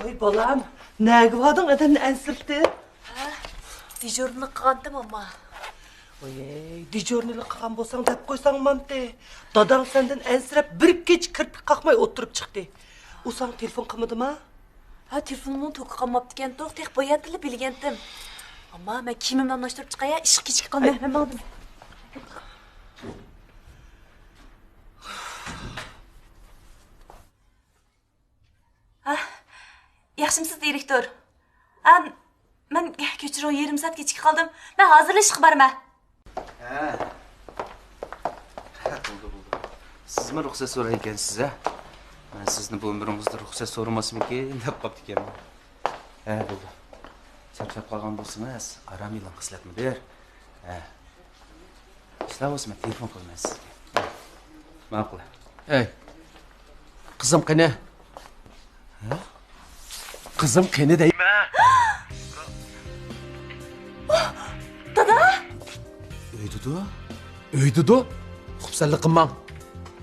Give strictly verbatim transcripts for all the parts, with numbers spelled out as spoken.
ۋاي بالام، نەگە باردىڭ ئادەمنى ئەنسىرىتىپ؟ ھە، دېژۇرنىلىق قىلغانتىم، ئامما. ۋاي، دېژۇرنىلىق قىلغان بولساڭ دەپ قويساڭ مامتى. داداڭ سەندىن ئەنسىرەپ بىر كېچە كىرپىك قاقماي ئولتۇرۇپ چىقتى. ئۇ ساڭا تېلېفون قىلمىدىما؟ ھە، تېلېفونۇمنىڭ توكى قالماپتىكەنتۇق، تېخى باياتىنلا بىلگەنتىم. ئامما، مەن كىيىمىمنى ئالماشتۇرۇپ چىقاي، ئىشىككە چىقىپ قالماي، مەن ماڭدىم. ھە، ياخشىمسىز، دىرېكتور؟ ھە، مەن كەچۈرۈڭ، يېرىم سائەت كېچىكىپ قالدىم. مەن ھازىرلا ئىشقا بارىمەن. ھە. بولدى، بولدى. سىزمۇ رۇخسەت سورايدىكەنسىز، ھە؟ مەن سىزنى بۇ ئۆمرىڭىزدە رۇخسەت سورىماسمىكىن دەپ قاپتىكەنمەن. ھە، بولدى. چارچاپ قالغان بولسىڭىز، ئارام ئېلىڭ، خىسلەت مۇدىر. ھە. ئىشلار بولسا مەن تېلېفون قىلىمەن سىزگە. ماقۇل. ھەي، قىزىم قېنى؟ ھە؟ قىزىم قېنى دەيمەن. دادا! ئۆيدىدۇ؟ ئۆيدىدۇ؟ خۇپسەنلىك قىلماڭ.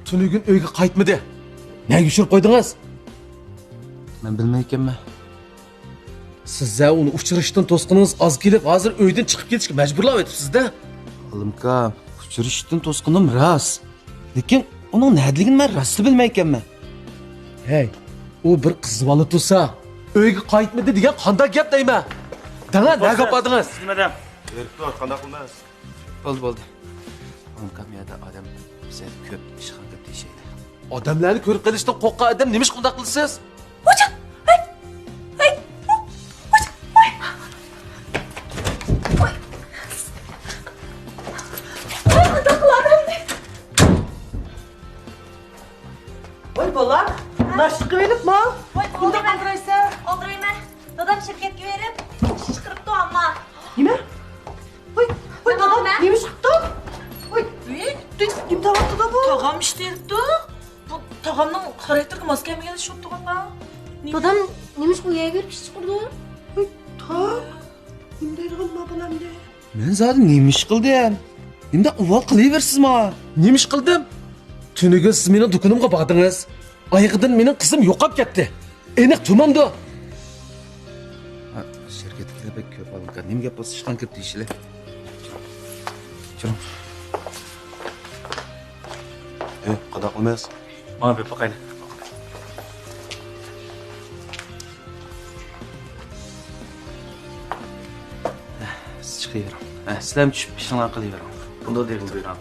تۈنۈگۈن ئۆيگە قايتمىدى. نەگە يوشۇرۇپ قويدىڭىز؟ مەن بىلمەيكەنمەن. سىز ھە ئۇنى ئۇچرىشىشتىن توسقىنىڭىز ئاز كېلىپ، ھازىر ئۆيدىن چىقىپ كېتىشكە مەجبۇرلاۋېتىپسىز-دە. ئالىمكا، ئۇچرىشىشتىن توسقىنىم راست. لېكىن ئۇنىڭ نەدىلىكىنى مەن راستلا بىلمەيكەنمەن. ھەي، ئۇ بىر قىز بالا تۇرسا، ئۆيگە قايتمىدى دېگەن قانداق گەپ دەيمەن؟ دەڭە، نەگە ئاپاردىڭىز؟ سىز نېمە دەڭ؟ دىرېكتور، قانداق قىلىمىز؟ بولدى، بولدى. ئالىمكا، مۇ يەردە ئادەم بىزدە كۆپ، ئىشقا كۆپ دېيىشەيلى. ئادەملەرنى كۆرۈپ قېلىشتىن قورققان ئادەم نېمىشقا ئۇنداق قىلىسىز؟ ھوجا! ھەي! ھەي! ھوجا! ھەي! ھوي! ھەي، قانداق قىلارمەن؟ ۋاي بالام، ناشتا قىلىپ ماڭ. ۋاي، بۇنداق ئالدىرايسەن. ئالدىرايمەن. دادام شىركەتكە بېرىپ ئىش چىقىرىپتۇ، ئامما. نېمە؟ ۋاي، ۋاي، دادام نېمە ئىش قىپتۇ؟ ۋاي، نېمە دەۋاتىدۇ بۇ؟ تاغام ئىش تېرىپتۇ. بۇ تاغامنىڭ خاراكتېرىغا ماس كەلمىگەن ئىش بوپتۇ غالىبا. دادام نېمىشقا ئۇ يەرگە بېرىپ ئىش چىقىرىدۇ؟ ۋاي، تاغ. نېمە دەيدىغان ما بالامدى؟ مەن زادى نېمە ئىش قىلدىم؟ نېمىنداق ئۇۋال قىلىۋېرىسىز ماڭا؟ نېمە ئىش قىلدىم؟ تۈنۈگۈن سىز مېنىڭ دۇكىنىمغا باردىڭىز. ئايىغىدىن مېنىڭ قىزىم يوقاپ كەتتى. ئېنىق تۇماندۇ؟ ھە، شىركەتتىكىلەر بەك كۆپ ئالىمكا. نېمە گەپ بولسا ئىشقان كىرىپ دېيىشىلى. چىرىڭ. ھە، قانداق قىلىمىز؟ ماڭا بېرىپ باقايلى. سىز چىقىۋېرىڭ. ھە، سىلەرمۇ چۈشۈپ ئىشىڭلارنى قىلىۋېرىڭ. بۇنداق دېگىلى بېرىڭ.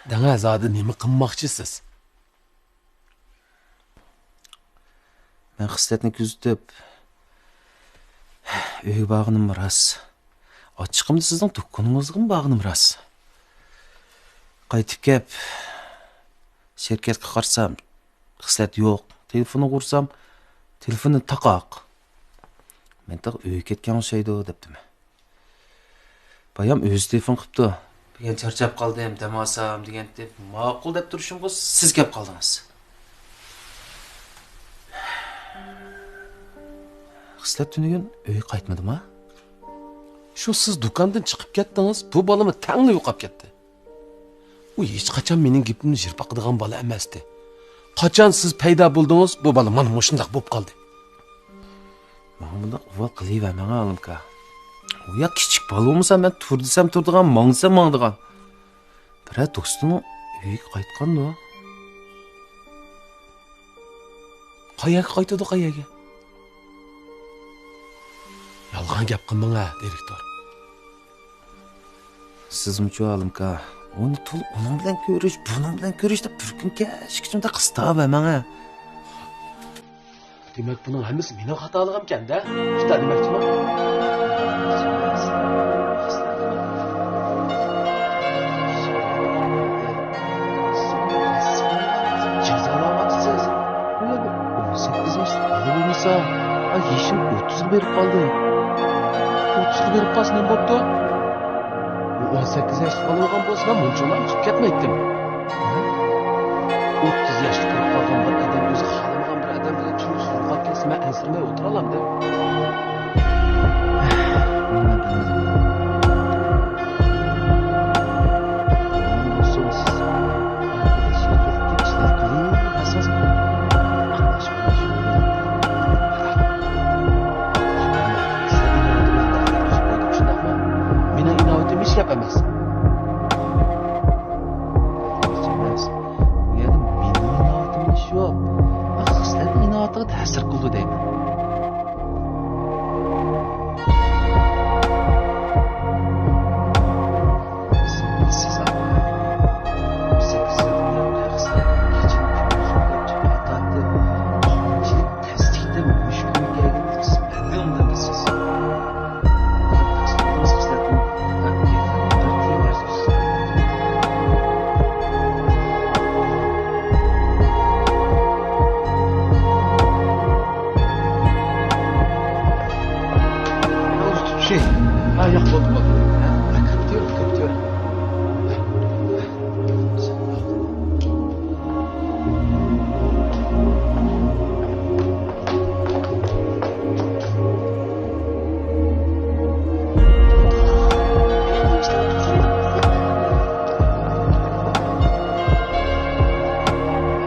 دەڭە، زادى نېمە قىلماقچىسىز؟ مەن خىسلەتنى كۆزىتىپ، ئۆيگە بارغىنىم راست. ئاچچىقىمدا سىزنىڭ دۇكىنىڭىزغىمۇ بارغىنىم راست. قايتىپ كەپ، شىركەتكە قارىسام، خىسلەت يوق. تېلېفونغا ئۇرسام، تېلېفونى تاقاق. مەن تېخى ئۆيگە كەتكەن ئوخشايدۇ، دەپتىمەن. بايام ئۆزى تېلېفون قىپتۇ. بۈگۈن چارچاپ قالدىم، دەم ئالسام دېگەنتىم. ماقۇل دەپ تۇرۇشۇمغا سىز كەپ قالدىڭىز. خىسلەت تۈنۈگۈن ئۆيگە قايتمىدىما؟ شۇ سىز دۇكاندىن چىقىپ كەتتىڭىز، بۇ بالىمۇ تەڭلا يوقاپ كەتتى. ئۇ ھېچقاچان مېنىڭ گېپىمنى يىپ باقىدىغان بالا ئەمەستى. قاچان سىز پەيدا بولدىڭىز، بۇ بالا مانا مۇشۇنداق بولۇپ قالدى. ماڭا بۇنداق ئۇۋال قىلىۋەرمەڭ، ئالىمكا. ئۇ يا كىچىك بالا بولمىسا، مەن تۇر دېسەم تۇرىدىغان، ماڭ دېسەم ماڭىدىغان. بىرەر دوستىنىڭ ئۆيىگە قايتقاندۇ؟ قەيەرگە قايتىدۇ، قەيەرگە؟ يالغان گەپ قىلماڭ ھە، دىرېكتور. سىزمۇچۇ، ئالىمكا، ئۇنى تول ئۇنىڭ بىلەن كۆرۈش، بۇنىڭ بىلەن كۆرۈش دەپ بىر كۈن كەچكىچە مۇنداق قىستاۋەرمەڭ ھە. دېمەك، بۇنىڭ ھەممىسى مېنىڭ خاتالىقىمكەن-دە؟ خاتا دېمەكچىمۇ؟ جازالاۋاتىسىز. ئۇ يەردە ئون سەككىز ياشلىق بالا بولمىسا، ئا، يېشىم ئوتتۇزغا بېرىپ قالدى. ئوتتۇزغا بېرىپ قالسا نېمە بوپتۇ؟ ئۇ ئون سەككىز ياشلىق بالا بولغان بولسا، مەن مۇنچىۋالا ئېچىپ كەتمەيتتىم. ئوتتۇز ياشقا كىرىپ قالغان بىر ئادەم ئۆزى خالىمىغان بىر ئادەم بىلەن تۇيۇقسىز يوقاپ كەتسە، مەن ئەنسىرىمەي ئولتۇرالامدىم؟ نېمە بىلمەيمەن. مەن بولسام سىز ئارقىداش يېتىپ كېتىشلەر قىلىۋەرسىڭىز، ئاڭلاشمايمەن. سىزنىڭ ئىناۋىتىڭىز بەك كۆپ، شۇنداقمۇ؟ مېنىڭ ئىناۋىتىم ھېچ گەپ ئەمەس. ئەمەس. بۇ يەردە مېنىڭ ئىناۋىتىم ئىش يوق. مەن سىلەرنىڭ ئىناۋىتىغا تەسىر قىلىدۇ دەيمەن. سىز، سىز، سىز، سىز، كېچىنى كۈندۈز ئويلاپ چىقىۋاتاتتىم. قانچىلىك تەسلىكتە مۇشۇ كۈنگە كەلگىنىڭىزنى سىز بىلمەيدىغان بىلىسىز. شەي. ھە، ياق، بولدى، بولدى. ھە، كىرىپ تۇر، كىرىپ تۇر.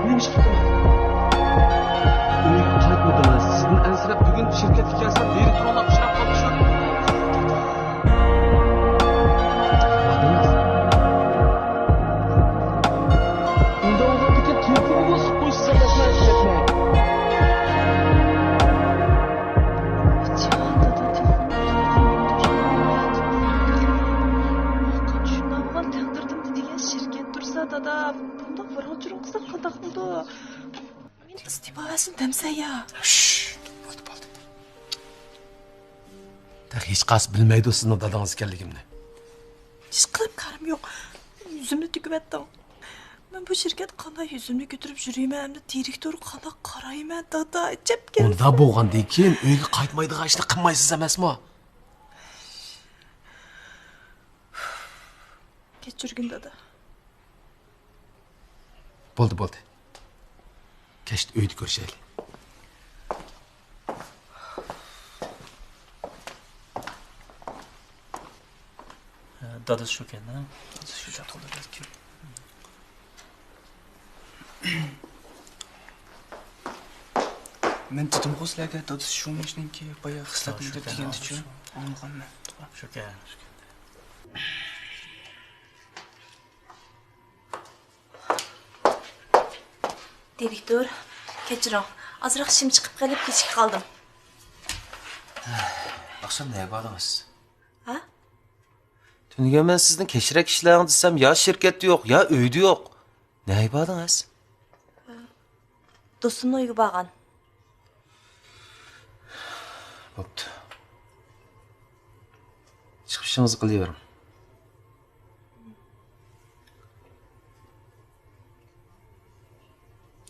نېمە ئىش قىپتىمەن؟ ئۆيگە قايتمىدىڭىز. سىزدىن ئەنسىرەپ، بۈگۈن شىركەتكە كەلسەم، دىرېكتورغا ئۇچراپ قالدى شۇ. ئۇنداق بولغاندىكىن تېلېفونغا بېسىپ قويسىز، ئاداش، مەن كەتمەي. ئاچا، دادا، تېلېفوننى ئۇزاتقان بولدۇم. شۇنداق بولغان تەقدىردىمدە دېگەن شىركەت تۇرسا، دادا، بۇنداق ۋاراڭ-چۇرۇڭ قىلساق قانداق بولىدۇ؟ مېنى ئىستېپا بەرسۇن دەمسەن يا؟ شش، بولدى، بولدى. تېخى ھېچقايسى بىلمەيدۇ سىزنىڭ دادىڭىز ئىكەنلىكىمنى. ئىشقىلىپ كارىم يوق. يۈزۈمنى تۆكۈۋەتتىڭ. مەن بۇ شىركەت قانداق يۈزۈمنى كۆتۈرۈپ يۈرىمەن، ئەمدى دىرېكتورغا قانداق قارايمەن، دادا، ئەجەب گەپ. ئۇنداق بولغاندىن كېيىن ئۆيگە قايتمايدىغان ئىشنى قىلمايسىز ئەمەسمۇ؟ كەچۈرگىن، دادا. بولدى، بولدى. كەچتە ئۆيدە كۆرۈشەيلى. دادىسى شۇكەن، ھە؟ دادىسى شۇ چاتقىلىدا كىم؟ مەن دېدىمغۇ سىلەرگە، دادىسى شۇ مۇشۇنىڭكى بايا خىسلەتنى دەپ دېگەندىچۇ؟ ئاڭلىغانمەن. شۇكەن، شۇكەن. دىرېكتور، كەچۈرۈڭ. ئازراق ئىشىم چىقىپ قېلىپ كېچىكىپ قالدىم. ئاخشام نەگە باردىڭىز؟ ھە؟ تۈنۈگۈن مەن سىزنىڭ كەچرەك ئىشلەڭ دېسەم، يا شىركەتتە يوق، يا ئۆيدە يوق. نەگە باردىڭىز؟ دوستۇمنىڭ ئۆيىگە بارغان. بوپتۇ. چىقىپ ئىشىڭىزنى قىلىۋېرىڭ.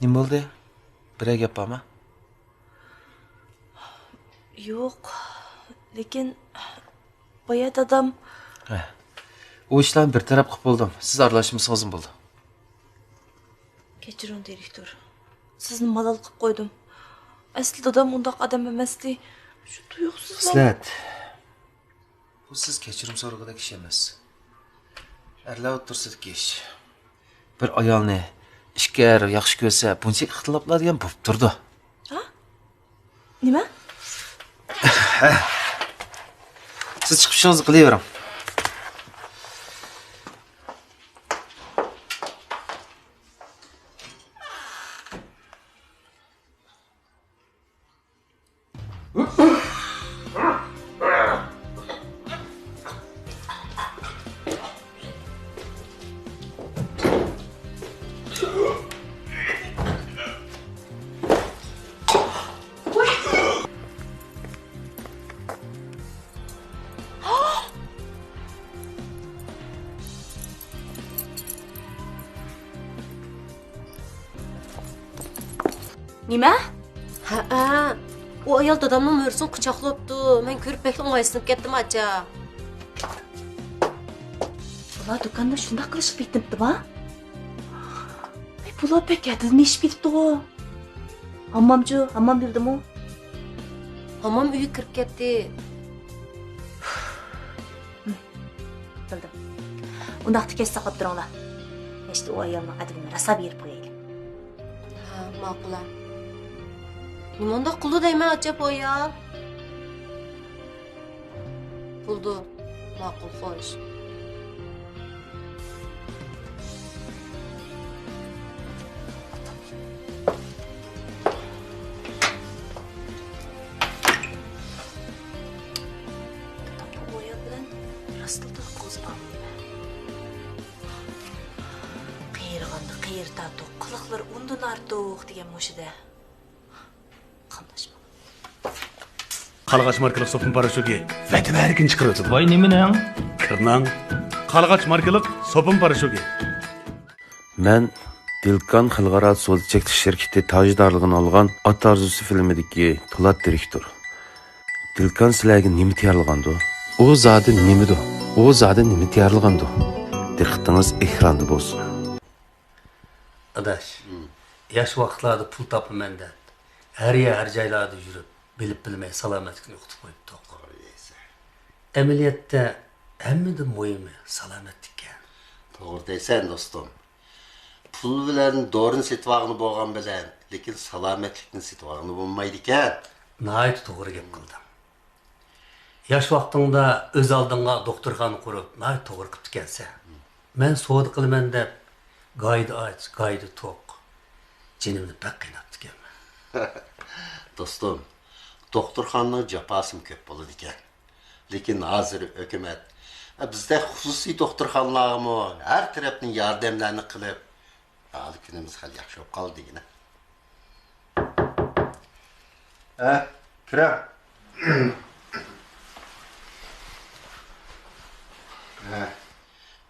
نېمە بولدى؟ بىرەر گەپ بارمۇ؟ يوق، لېكىن بايا دادام. ھە. ئۇ ئىشلارنى بىر تەرەپ قىلىپ بولدۇم. سىز ئارىلاشمىسىڭىزمۇ بولىدۇ. كەچۈرۈڭ، دىرېكتور. سىزنى مالال قىلىپ قويدۇم. ئەسلى دادام ئۇنداق ئادەم ئەمەستى. شۇ تۇيۇقسىز. خىسلەت. بۇ سىز كەچۈرۈم سورىغۇدەك ئىش ئەمەس. ئەرلەر ئوتتۇرىسىدىكى ئىش. بىر ئايالنى ئىككى ئەر ياخشى كۆرسە، بۇنچە ئىختىلاپلار دېگەن بولۇپ تۇرىدۇ. ھە؟ نېمە؟ سىز چىقىپ ئىشىڭىزنى قىلىۋېرىڭ. نېمە؟ ھەئە، ئۇ ئايال دادامنىڭ مۈرىسىنى قۇچاقلاپتۇ. مەن كۆرۈپ بەكلا ئوڭايسىزلىنىپ كەتتىم ئاچا. ئۇلار دۇكاندا شۇنداق قىلىشىپ كېتىپتىما؟ ئەي، بۇلار بەك ھەددىدىن ئېشىپ كېتىپتىغۇ. ھاممامچۇ؟ ھاممام بىلدىمۇ؟ ھاممام ئۆيگە كىرىپ كەتتى. بىلدىم. ئۇنداقتا كەچ ساقلاپ تۇرۇڭلار. كەچتە ئۇ ئايالنىڭ ئەدىپىنى راسا بېرىپ قويايلى. ھە، ماقۇل ھە. نېمانداق قىلدى دەيمەن ئاچاپ ئۇ ئايال. بولدى. ماقۇل، خوش. بۇ ئايال بىلەن راستلا توك قىلغۇزۇپ ئالدىم. قېرىغاندا قېرى تارتۇق، قىلىقلىرى ئۇندىن ئارتۇق دېگەن مۇشۇ-دە. قاملاشما. قارلىغاچ ماركىلىق سوپۇن پاراشوكى ۋەتە بەرگىنى چىقىرىۋاتىدۇ. ۋاي نېمىنىڭ؟ كىرنىڭ. قارلىغاچ ماركىلىق سوپۇن پاراشوكى. مەن دىلكان خەلقئارا سودا چەكلىك شىركىتى تاجدارلىقىنى ئالغان ئات ئارزۇسى فىلىمىدىكى پولات دىرېكتور. دىلكان سىلەرگە نېمە تەييارلىغاندۇ؟ ئۇ زادى نېمىدۇ؟ ئۇ زادى نېمە تەييارلىغاندۇ؟ دىققىتىڭىز ئېكراندا بولسۇن. ئاداش، ياش ۋاقىتلاردا پۇل تاپىمەن دەپ، ھەر يەر، ھەر جايلاردا يۈرۈپ، بىلىپ بىلمەي سالامەتلىكنى يوقىتىپ قويۇپتۇق. ئەمەلىيەتتە ھەممىدىن مۇھىمى سالامەتلىككەن. توغرا دەيسەن، دوستۇم. پۇل بىلەن دورىنى سېتىۋالغىلى بولغان بىلەن، لېكىن سالامەتلىكنى سېتىۋالغىلى بولمايدىكەن. ناھايىتى توغرا گەپ قىلدىڭ. ياش ۋاقتىڭدا ئۆز ئالدىڭغا دوختۇرخانا قۇرۇپ، ناھايىتى توغرا قىپتىكەنسەن. مەن سودا قىلىمەن دەپ، گايدا ئاچ، گايدا توق، جېنىمنى بەك قىيناپتىكەنمەن. دوستۇم، دوختۇرخانىنىڭ جاپاسىمۇ كۆپ بولىدىكەن. لېكىن ھازىر ھۆكۈمەت، ئە، بىزدەك خۇسۇسىي دوختۇرخانىلارغىمۇ ھەر تەرەپتىن ياردەملەرنى قىلىپ، ھالى كۈنىمىز خېلى ياخشى بولۇپ قالدى دېگىنە. ھە، كىرە. ھە،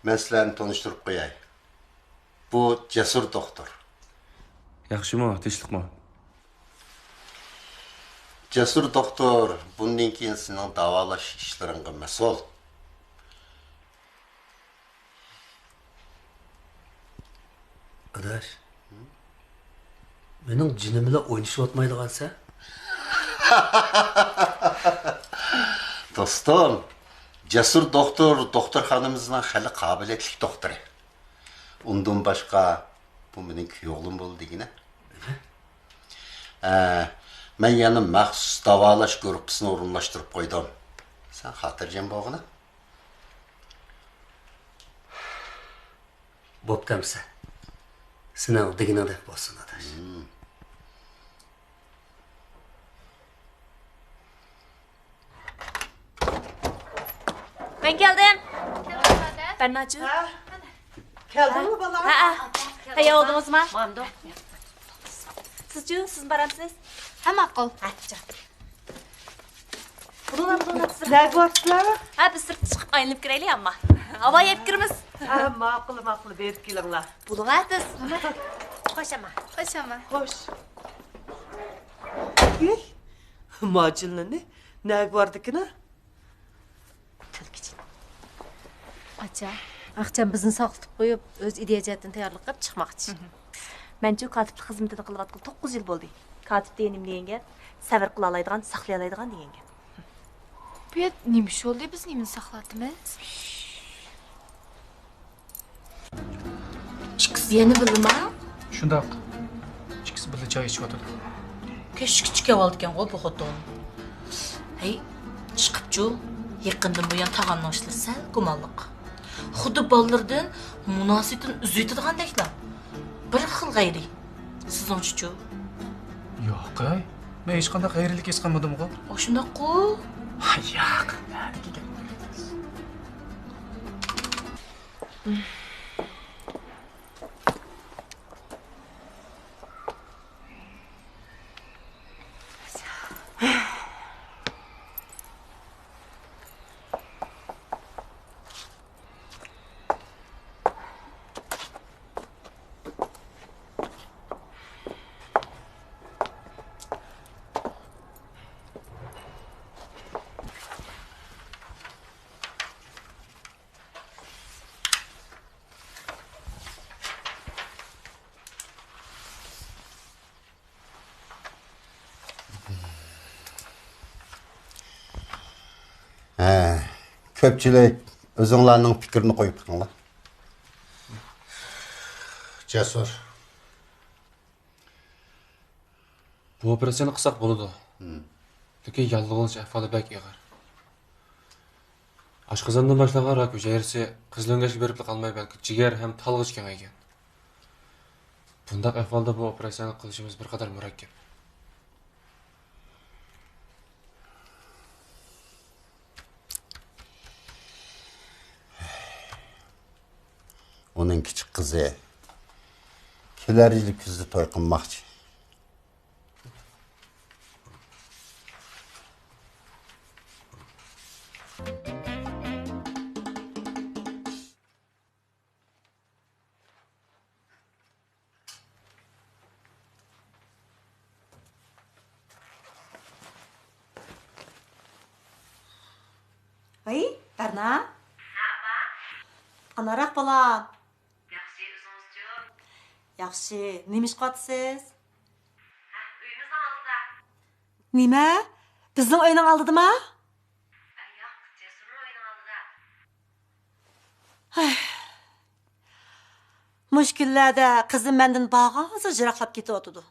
مەن سىلەرنى تونۇشتۇرۇپ قوياي. بۇ جەسۇر دوختۇر. ياخشىمۇ، تىنچلىقمۇ؟ جەسۇر دوختۇر بۇندىن كېيىن سېنىڭ داۋالاش ئىشلىرىڭغا مەسئۇل. ئاداش، مېنىڭ جېنىم بىلەن ئوينىشىۋاتمايدىغانسەن؟ دوستۇم، جەسۇر دوختۇر دوختۇرخانىمىزنىڭ خېلى قابىلىيەتلىك دوختۇرى. ئۇندىن باشقا، بۇ مېنىڭ كۈيئوغلۇم بولىدىكەن. ھە، مەن يەنە مەخسۇس داۋالاش گۇرۇپپىسىنى ئورۇنلاشتۇرۇپ قويدۇم. سەن خاتىرجەم بولغىنا. بوپتۇ ئەمىسە. سېنىڭ دېگىنىڭدەك بولسۇن، ئاداش. مەن كەلدىم. بەرناچۇ. ھە؟ كەلدىڭمۇ، بالا؟ ھە، ھە. تەييار بولدىڭىزمۇ؟ ماندۇ. سىزچۇ، سىزمۇ بارامسىز؟ ھە، ماقۇل. ھە، چىق. بولۇڭلار، بولۇڭلار، سىز. نەگە بارىسىلەر؟ ھە، بىز سىرتقا چىقىپ ئايلىنىپ كىرەيلى، ئەمما. ھاۋا يەپ كىرىمىز. ھە، ماقۇل، ماقۇل، بېرىپ كېلىڭلار. بولۇڭلار، سىز. خوش، ئەمما. خوش، ئەمما. خوش. ئېي، ماجىنلىنى نەگە باردىكىنا؟ تىلكىچى. ئاچا، ئاخچام بىزنى ساقلىتىپ قويۇپ، ئۆزى ئىدىيە جەھەتتىن تەييارلىق قىلىپ چىقماقچى. مەنچۇ كاتىپلىق خىزمىتىنى قىلىۋاتقىلى توققۇز يىل بولدى. كاتىپ دېگەن نېمە دېگەن گەپ؟ سەۋر قىلالايدىغان، ساقلىيالايدىغان دېگەن گەپ. بۇ يەردە نېمە ئىش بولدى؟ بىز نېمىنى ساقلاۋاتىمىز؟ ئىككىسى يەنە بىللىما؟ شۇنداق. ئىككىسى بىللە چاي ئىچىۋاتىدۇ. كەچكىچە كېلىۋالىدىكەنغۇ بۇ خوتۇن. ھەي، چىقىپچۇ. يېقىندىن بۇيان تاغامنىڭ ئىشلىرى سەل گۇمانلىق. خۇددى بالىلىرىدىن مۇناسىۋىتىنى ئۈزۈۋېتىدىغاندەكلا. بىر خىل غەيرىي. سىزنىڭچىچۇ؟ ياق ھەي. مەن ھېچقانداق غەيرىيلىك ھېس قىلمىدىمغۇ؟ ئاشۇنداققۇ. ياق، نەدىكى گەپ؟ كۆپچىلىك، ئۆزۈڭلارنىڭ پىكرىنى قويۇپ بېقىڭلار. جەسۇر. بۇ ئوپېراتسىيەنى قىلساق بولىدۇ. لېكىن ياللۇغلىنىش ئەھۋالى بەك ئېغىر. ئاشقازاندىن باشلانغان راك ھۈجەيرىسى قىزىل ئۆڭگەچكە بېرىپلا قالماي، بەلكى جىگەر ھەم تالغىچە كېڭەيگەن. بۇنداق ئەھۋالدا بۇ ئوپېراتسىيەنى قىلىشىمىز بىر قەدەر مۇرەككەپ. ئۇنىڭ كىچىك قىزى كېلەر يىلى كۈزدە توي قىلماقچى. ۋەي، بەرنا. ھە، ئاپا. قانداقراق بالام؟ ياخشى، ئۆزىڭىزچۇ؟ ياخشى. نېمە ئىش قىلىۋاتىسىز؟ ھە، ئۆيىمىزنىڭ ئالدىدا. نېمە؟ بىزنىڭ ئۆينىڭ ئالدىدىما؟ ھە، ياق، جەسۇرنىڭ ئۆيىنىڭ ئالدىدا. ھەي. مۇشۇ كۈنلەردە قىزىم مەندىن بارغانسېرى يىراقلاپ كېتىۋاتىدۇ.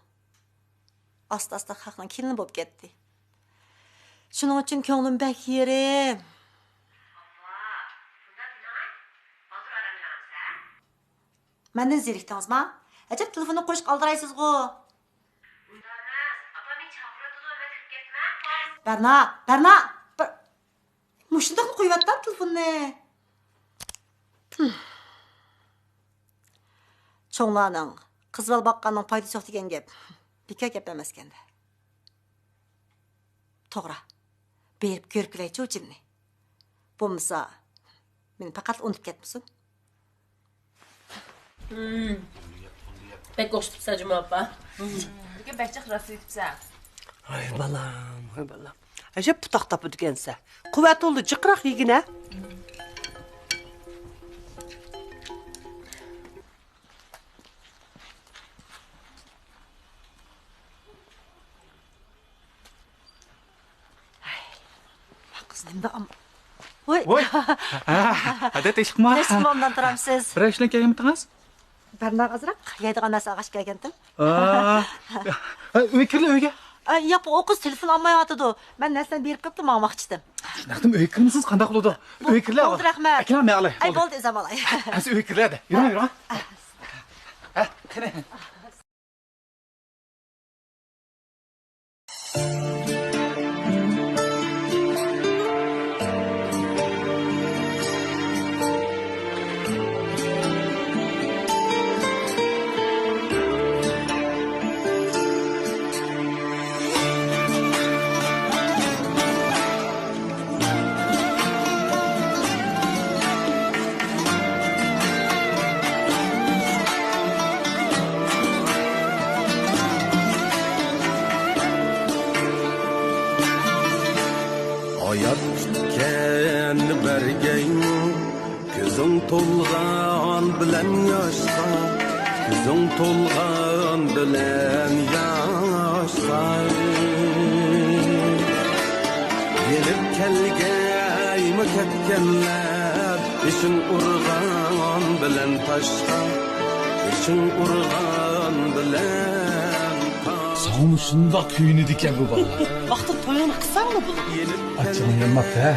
ئاستا-ئاستا خەقنىڭ كېلىنى بولۇپ كەتتى. شۇنىڭ ئۈچۈن كۆڭلۈم بەك يېرىم. ئاپا، بۇنداق دېمەڭ. بالدۇر ئارام ئېلىڭ ئەمىسە. مەندىن زېرىكتىڭىزما؟ ئەجەب تېلېفوننى قويۇشقا ئالدىرايسىزغۇ. ئۇنداق ئەمەس، ئاپام مېنى چاقىرىۋاتىدۇ، مەن كىرىپ كەتتىم ھە. بەرنا، بەرنا، بىر، مۇشۇنداقلا قويۇۋەتتىم تېلېفوننى. چوڭلارنىڭ قىز بالا باققاننىڭ پايدىسى يوق دېگەن گەپ بىكار گەپ ئەمەسكەندە. توغرا، بېرىپ كۆرۈپ كېلەيچۇ جىننى. بولمىسا، مېنى پەقەتلا ئۇنتۇپ كەتمىسۇن. بەك ئوخشىتىپسەن جۇما ئاپا. لېكىن بەك جىق راست ئېيتىپسەن. ۋاي بالام، ۋاي بالام. ئەجەب پۇتاق تاپىدىكەنسەن. قۇۋۋەت بولدى، جىقراق يېگىنە. قىز نېمىدە ئام-، ۋوي. ۋوي. ھە، ھە، ھە، تىنچلىقمۇ؟ تىنچلىقمۇ، ئوبدان تۇرامسىز؟ بىر ئىش بىلەن كەلگەنمىتىڭىز؟ بەرناغ ئازراق يەيدىغان نەرسە ئالغاچ كەلگەنتىم. ئا، ھە، ئۆيگە كىرلە، ئۆيگە. ئا، ياق، ئۇ قىز تېلېفون ئالمايۋاتىدۇ. مەن نەرسىلەرنى بېرىپ قېلىپلا ماڭماقچىدىم. شۇنداقتىمۇ، ئۆيگە كىرمىسىڭىز قانداق بولىدۇ؟ بۇ-، ئۆيگە كىرلە. بولدى، رەھمەت. ئەكېلە، مەن ئالاي. ئەي، بولدى. بولدى، ئۆزۈم ئالاي. ئەنسە ئۆيگە كىرلە. يۈرۈڭ، يۈرۈڭ. ھە، قېنى. ھايات كۈتكەننى بەرگەيمۇ، كۆزۈڭ تولغان بىلەن ياشقا، كۆزۈڭ تولغان بىلەن ياشقا. يېنىپ كەلگەيمۇ كەتكەنلەر، بېشىڭ ئۇرغان بىلەن تاشقا، بېشىڭ ئۇرغان بىلەن تاشقا. ساڭىمۇ شۇنداق كۆيۈنىدىكەن بۇ بالىلار. ۋاقتىدا تويۇڭنى قىلساڭلا بولىدۇ. ئاچچىقىڭ يانماپتۇ ھە؟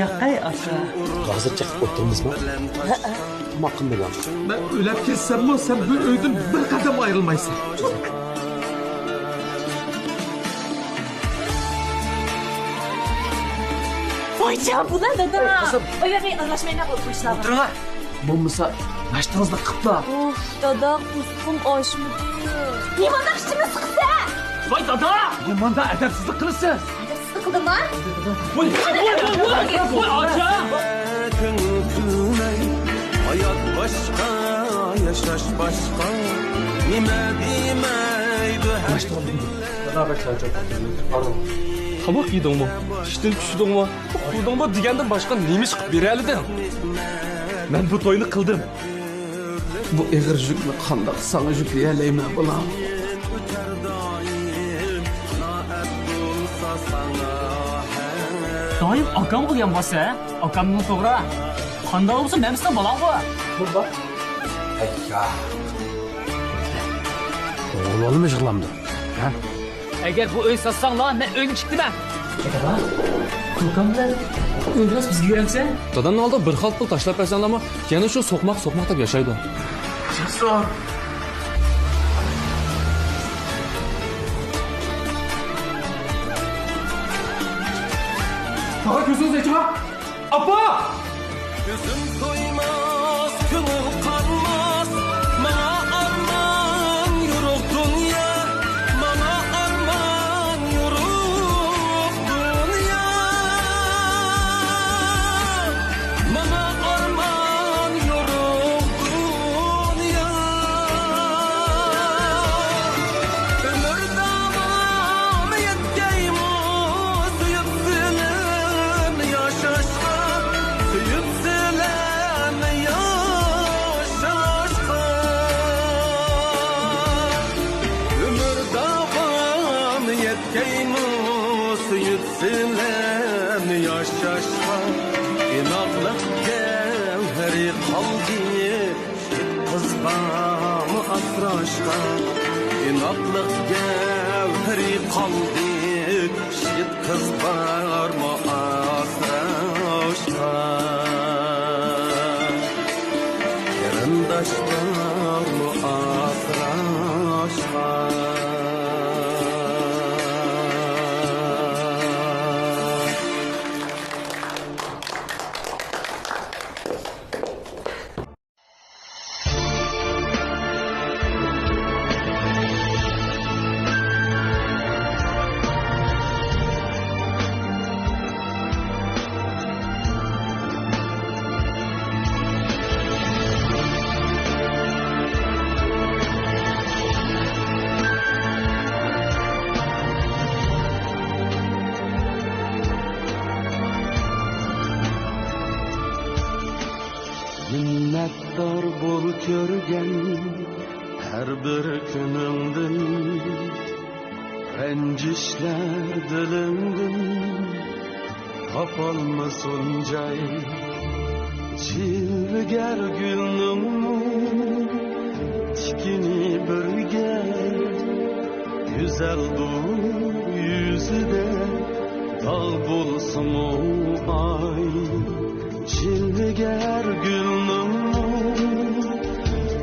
ياقەي ئاكا. ھازىر چېقىپ ئولتۇرىمىزمۇ؟ ھەئە. تاماق قىلمىدىڭ. مەن ئۆلۈپ كەتسەممۇ، سەن بۇ ئۆيدىن بىر قەدەم ئايرىلمايسەن. ۋايجان، بۇلار دادا. قىزىم. ئۆيلەرنى ئارىلاشمايلا بولۇپ قويۇشلار. ئولتۇرۇڭلار. بولمىسا، ناشتىڭىزنى قىپلا. ئۇف، دادا، قورسىقىم ئاچمىدى. نېمانداق ئىچىمنى سىقىسەن؟ ۋاي دادا! نېمانداق ئەدەپسىزلىك قىلىسىز؟ ئەدەپسىزلىك قىلدىڭما؟ ۋاي، ۋاي، ۋاي، ۋاي، ۋاي، ئاچا! كۈن كۈلمەي، ھايات باشقا، ياشاش باشقا. نېمە دېمەيدۇ ھەر كۈن. تاماق يېدىڭمۇ؟ چۈشتىن چۈشتۈڭمۇ؟ ئۇخلىدىڭمۇ دېگەندىن باشقا نېمە ئىش قىلىپ بېرەلىدىڭ؟ مەن بۇ توينى قىلدىم. بۇ ئېغىر يۈكنى قانداق ساڭا يۈكلىيەلەيمەن، بالام؟ دايىم ئاكامغا يامغاس ھە؟ ئاكامنىڭ توغرا. قانداق بولسا مەن سېنىڭ بالاڭغۇ. بابا. ئەييا. ئوغلۇم يىغلامدۇ. ھە؟ ئەگەر بۇ ئۆي ساتساڭلار، مەن ئۆيدىن چىقتىمەن. دادا، كوكام بىلەن ئۆيدىن بىزگە يۈرەمسەن؟ دادامنىڭ ئالدىغا بىر خال پۇل تاشلاپ بەرسەڭلارمۇ، يەنە شۇ سوقماق، سوقماق دەپ ياشايدۇ. تاغا كۆزىڭىزنى ئېچىڭا! ئاپا! كۆزۈم تويماس، كۆڭۈل قانماس، ماڭا ئارمان يورۇق دۇنيا، ماڭا ئارمان يورۇق دۇنيا، ماڭا ئارمان يورۇق دۇنيا. ئۆمۈر داۋامى يەتكەيمۇ سۆيۈپ سىلەرنى ياشاشقا، سۆيۈپ سىلەرنى ياشاشقا. ئۆمۈر داۋامى يەتكەيمۇ سۆيۈپ سىلەرنى ياشاشقا. ئىناقلىق گەۋھىرى قالدى. يىگىت قىز بارمۇ ئاسراشقا، ئىناقلىق گەۋھىرى قالدى. يىگىت قىز بارمۇ ئاسراشقا، قېرىنداش بارمۇ ئاسراشقا. مىننەتدار بول كۆرگەن ھەر بىر كۈنۈڭدىن، رەنجىشلەر دىلىڭدىن تاپالمىسۇن جاي. جىلۋىگەر گۈلنىڭمۇ تىكىنى بىرگە، گۈزەلدۇر يۈزىدە داغ بولسىمۇ ئاي. جىلۋىگەر گۈلنىڭمۇ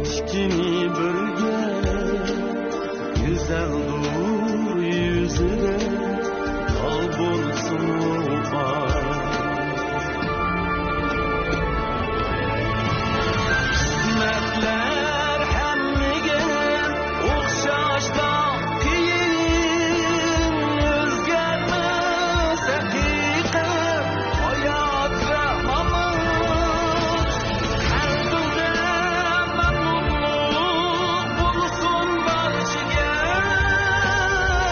تىكىنى بىرگە، گۈزەلدۇر يۈزىدە داغ بولسىمۇ ئاي. قىسمەتلەر ھەممىگە ئوخشاشلا قىيىن، ئۆزگەرمەس ھەقىقەت، ھايات ۋە مامات. قەلبىڭدە مەمنۇنلۇق بولسۇن بارچىگە،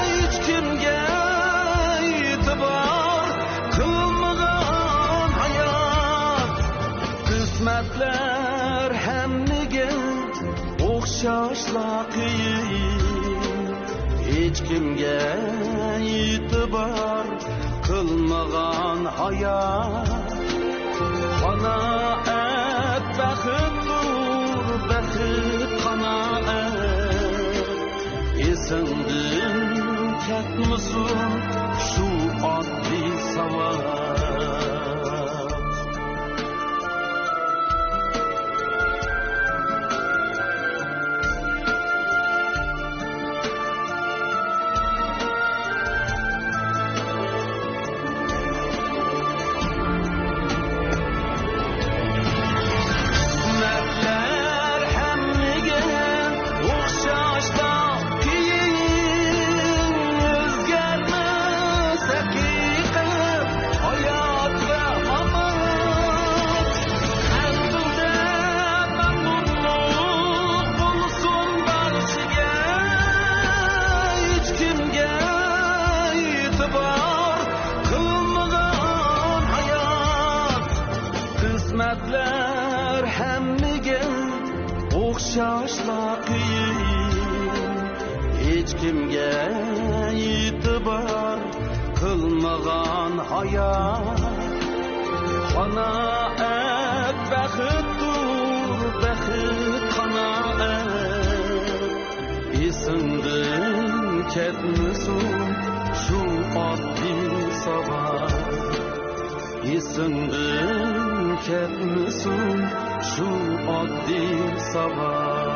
ھېچكىمگە ئېتىبار قىلمىغان ھايات. قىسمەتلەر ھەممىگە ئوخشاشلا قىيىن، ھېچكىمگە ئېتىبار قىلمىغان ھايات. قانائەت بەختتۇر، بەخت قانائەت. ئېسىڭدىن كەتمىسۇن شۇ ئاددىي ساۋات. قىسمەتلەر ھەممىگە ئوخشاشلا قىيىن، ئۆزگەرمەس ھەقىقەت، ھايات ۋە مامات. قەلبىڭدە مەمنۇنلۇق بولسۇن بارچىگە، ھېچكىمگە ئېتىبار قىلمىغان ھايات. قىسمەتلەر ھەممىگە ئوخشاشلا قىيىن، ھېچكىمگە ئېتىبار قىلمىغان ھايات قانائەت، بەختتۇر بەخت قانائەت. ئېسىڭدىن كەتمىسۇن شۇ ئاددىي ساۋاق، ئېسىڭدىن كەتمىسۇن شۇ ئاددىي ساۋاق.